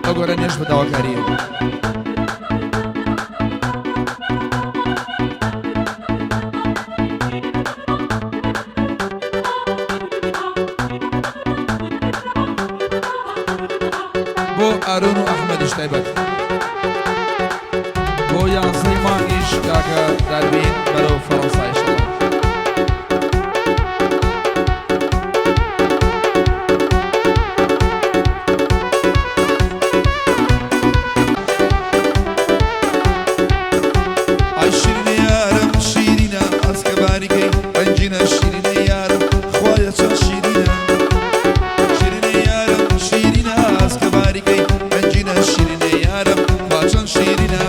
ئەو گۆرانیەش بە داواکاریە. بۆ ئارۆن و ئەحمەدیش تایبەت بۆ یانزەی مانگیش کاکە داروین بەرەو فەڕەنسا ئیشەڵا. ئای شیرینە یارم شیرینە ئاسکە باریکەی ڕەنگینە شیرینە یارم خوایە چەند شیرینە شیرینە یارم شیرینە ئاسکە باریکەی ڕەنگینە شیرینە یارم خوا چەند شیرینە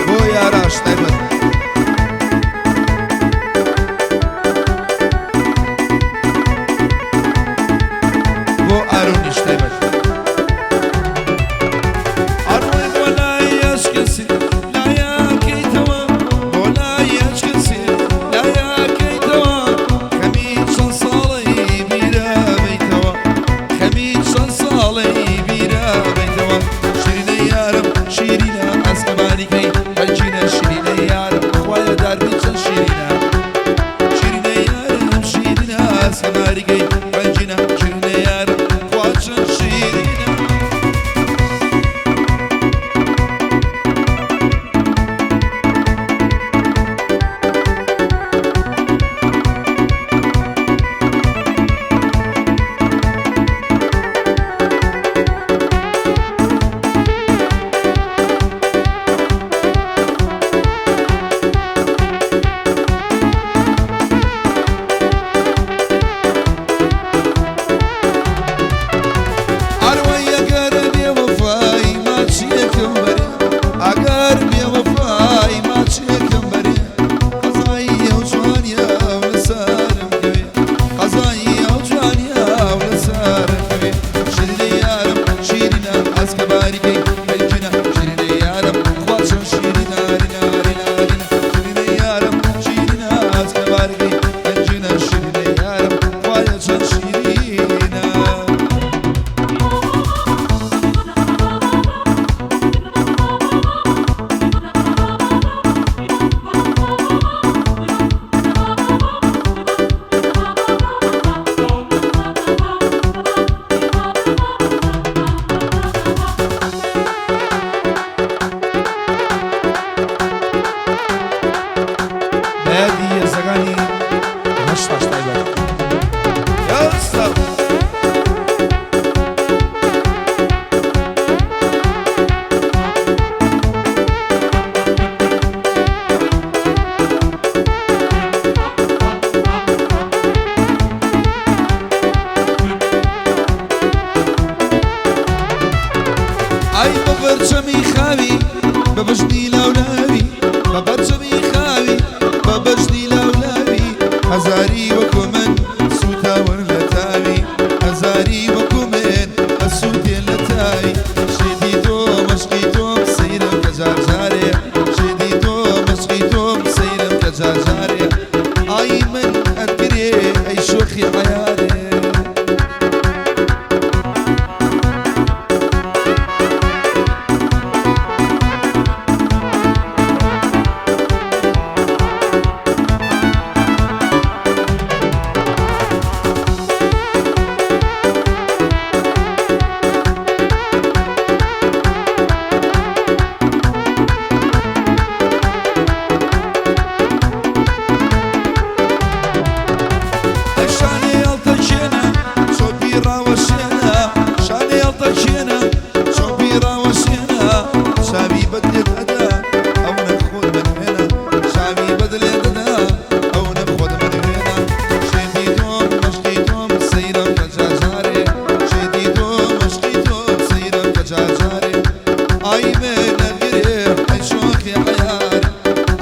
بۆ یاراش تایبەت. بۆ ئارۆنیش تایبەت. ئەڕۆی بۆ لای هەچ کەسێ لایەکەیتەوە بۆ لای هەچ کەسێ لایەکەیتەوە خەمی چەند ساڵەی بیرە بەیتەوە خەمی چەند ساڵەی بیرە بەیتەوە شیرینە یارم شیرینە ئاسکەبانیکەی ڕەنگینە شیرینە یارم خوایە داربی چەند شیرینە شیرینە یارم شیرینە ئاسکەباریکەی ڕەنگینە شیرینە یارم خوا چەند شیرینە. ئەروەی ئەگەر بێوەفای ماچێکم بەرێ ئەگەر بێوەفای ماچێکم بەرێ قەزای ئەو جوانیە و لەسەرم کەوێ قەزای ئەو جوانیە و لەسەرم کەوێ شیرینە یارم شیرینە ئاسکە باریکەی ڕەنگینە شیرینە یارم خوا چەند شیرینە رینا رینا رینا شیرینە یارم شیرینە ئاسکە باریکەی ڕەنگینە شیرینە یارم خوایە چەند شیرینە. بە یادی یەرزەکانی هەشتاش تایبەت. یاسا. ئای بە بەرچەمی خاوی بە بەژنی لاولاوی بە بەرچەمی خاوی بە بەژنی لاولاوی هەزاری وەکو من سووتاون لە تاوی هەزاری وەکو من ئەسووتێن لە تاوی شێتی تۆ مەشقی تۆم سەیرم کە جار جارێ شێتی تۆ مەشقی تۆم سەیرم کە جار جارێ ئای من ئەتگرێ ئەی شۆخی عەیارێ.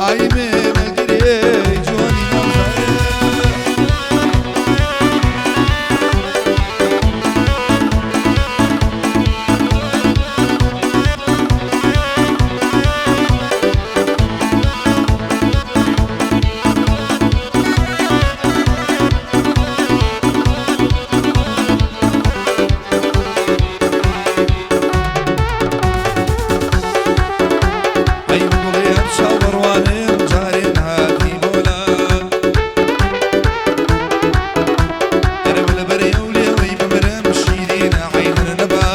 ئای مێنەگرێ جوانی ناوزارێ. ئەی گوڵێ چاوەڕوانم جارێ هاتی بۆلان، دەرم لە بەرێ و لێوەی بمرم شیرینە عەینن نەبا.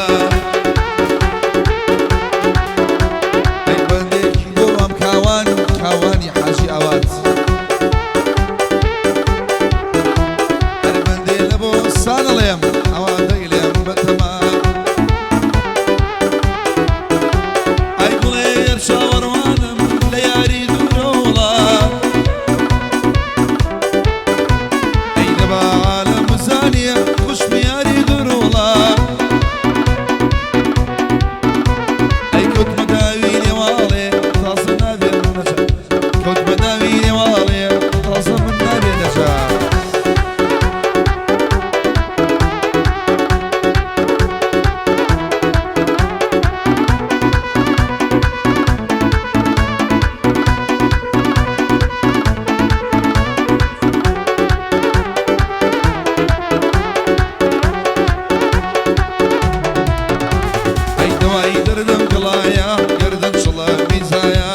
ئەی بەندێکی بۆ مام کاوان و کاوانی حاجی ئاوات، هەر بەندێ لە بۆ سانەڵێم ئەوان دەیلێم بەتەما. ئەی گوڵێ چاوەڕوانم لە یاری دوورەوەڵا، ئەی لە عالەم بزانیە خوشم یاری دوورەوەڵا. ئەی کەوتمە داوی نێواڵێ تازە نابێ من نەجا، کەوتمە داوی نێواڵێ تازە من نابێ نەجا. ئەی دەوای دەردم گڵایە گەردن چڵە میزایە،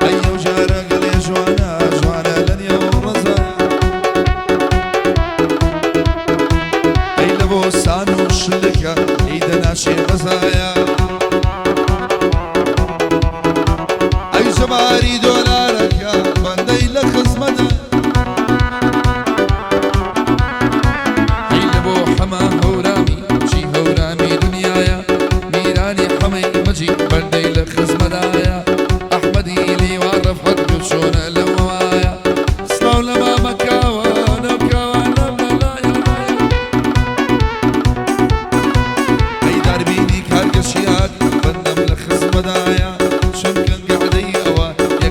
ئەی ئەو جارە گەلێ جوانە جوانە لە نێو ڕەزایە. ئەی لە بۆستان و شلکە ئی دەناچێ بەزایە، ئەی جەماری دۆلارەکە بەندەی لە خزمەتە. ئەی لە بۆ حەمە هەورامی چی هەورامی دنیاە، میرانی حەمەی مەجی بەندەی لە خزمەدایە، ئەحمەدی لیوا ڕەفعەت بچۆنە لەوەوایە، سڵاو لە مامە کاوانە کاوانە لەلایە. ئەی داربینی کارگەشیات بەندەم لە خزمەدایە، چونکە گەعدەی ئەوە یەک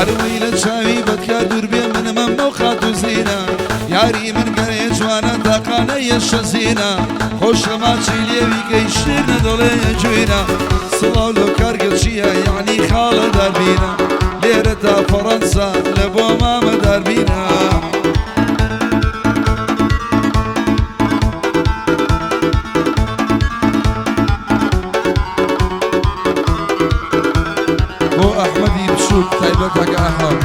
هەروەی لە چاوی بەدکار دوور بێ منمەم بەو خاتوو زینە یاری من گەرێ جوانە تاقانە یەشە زینە خۆشە ماچی لێوی کەی شیرنە دڵێ جوینە سڵاو لەو کارگە چییە یەعنی خاڵە داربینە لێرە تا فەڕەنسا لە بۆ مامە داربینە. بۆ ئەحمەدی بچووک تایبەت کاکە ئەحمەد.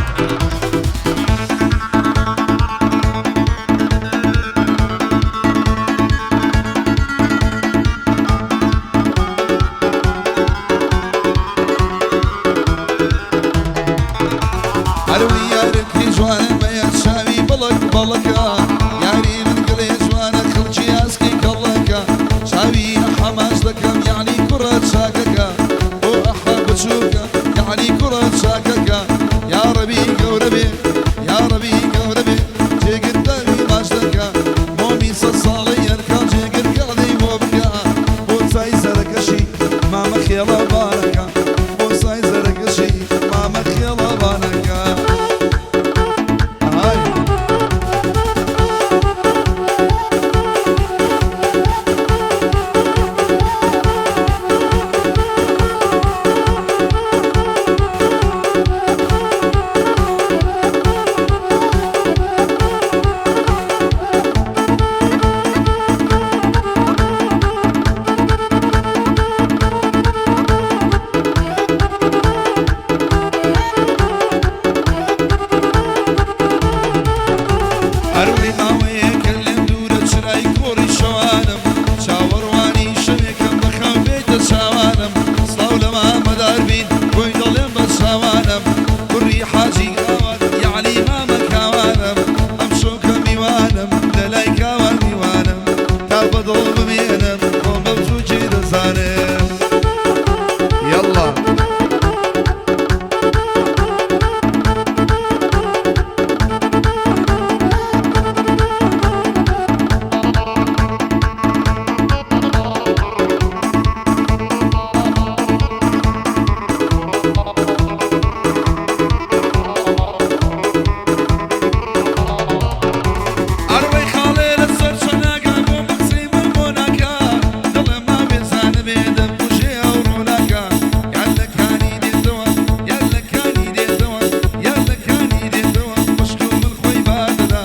هەروی یارت هی جوانە بەیە چاوی بەڵک بەڵکە یاری من گڵێ جوانە خەڵکی ئاسکی کەڵەکە چاوی ئەحە ماچ دەکەم یەعنی کوڕە چاکەکە بۆ ئەحە بچووکە یەعنی کوڕە چاکەکە یاڕەبی گەورە بێ یاڕەبی گەورە بێ جێگر داوی ماچ دەکا مۆمی سەد ساڵەی ئەرکا جێگر کەڵدەی بۆ بکە بۆ چای زەرەکەشی مامە خێڵە بارەکە بۆ چای زەرەکەشی مامە خێڵە بانەکە ئای. هەروەی ماوەیەکە لێم دوورە چرای کۆڕی شەوانم چاوەڕوانی شەوێکم بە خەم بێتە چاوانم سڵاو لە مامە داربین بۆی دەڵێم بە چاوانم کوڕی حاجی ئاوات یەعنی مامە کاوانم ئەمشەو کە میوانم لە لای کاوان میوانم تا بە دڵ بمێنم خۆم بە بچووکی دەزانم. یەڵڵا. ئەڕوەی خاڵێ لەسەر چەناگە بۆ قسەی من بۆ ناکا دڵم نابێ زانبێ دەمکوژێ ئەو ڕووناکە یان لە کانی دێتەوە یان لە کانی دێتەوە یان لە کانی دێتەوە بەشکم من خۆی بادەدا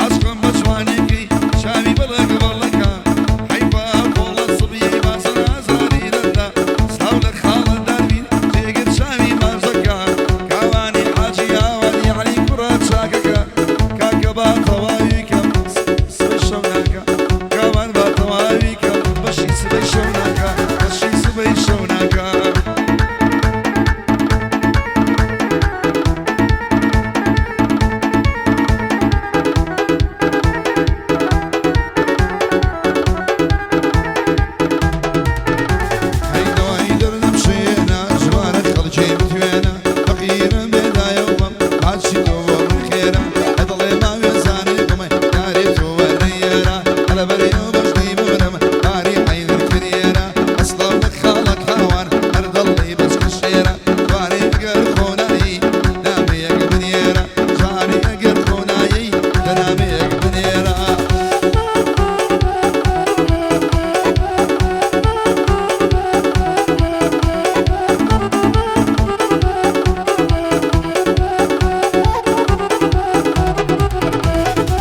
عەشقم بە جوانێکی چاوی بەڵک بەڵەکە حەیفا کۆڵە سبیەی باسە ئازاری دەدا سڵاو لە خاڵە داربین جێگر چاوی ماچەکە کاوانی حاجی ئاوان یەعنی کوڕە چاکەکە کاکە با تەواوی کەم سبەی شەو ناکە کاوان با تەواوی کەم بەشی سبەی شەو ناکە بەشی سبەی شەو ناکە. هەی دەوای دەردم شێنە جوانە خەڵکی بتوێنە فەقیرم بێدایەوەم ماچی تۆ بۆ من خێرە ئەدڵێ ماوێزانێ بمە یارێ تۆ وەرنەیەرە هەلەبەرێ و بەژنی بمرم باری حەیدر کریێرە ئەسڵەو لە خاڵە کاوان هەر دڵی بەچکە شێرە جوانێ ئەگەر خۆنایی نامەیەک بنێرە جوانێ ئەگەر خۆنایی دە نامەیەک بنێرە.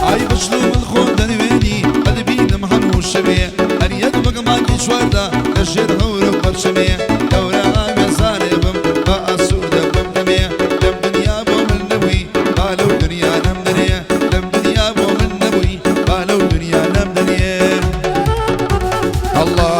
ئای بچلو من خۆم دەنوێنی ئەدبینم هەموو شەوێ هەر یەک وەک مانگی چواردا لە ژێر هەور و پەرچەمێ دەورە ئاوێزانێ بم بە ئاسوودە بم دەمێ لەم دنیا بۆ من نەبووی با لەو دنیا نەمدەنێ لەم دنیا بۆ من نەبووی با لەو دنیا نەمدەنێ. ئەڵڵا.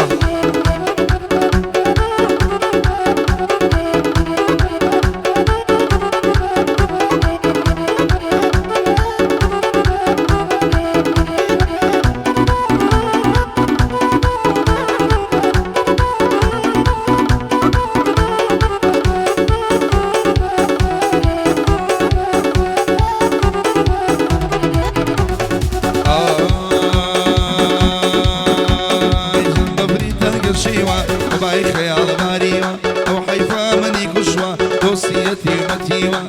ئای ژن بەفری تەنگە شیوە بەبای خەیاڵ باریوە ئەو حەیفا منی کوشوە دۆستیەتی مەتیوە.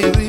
ئەی.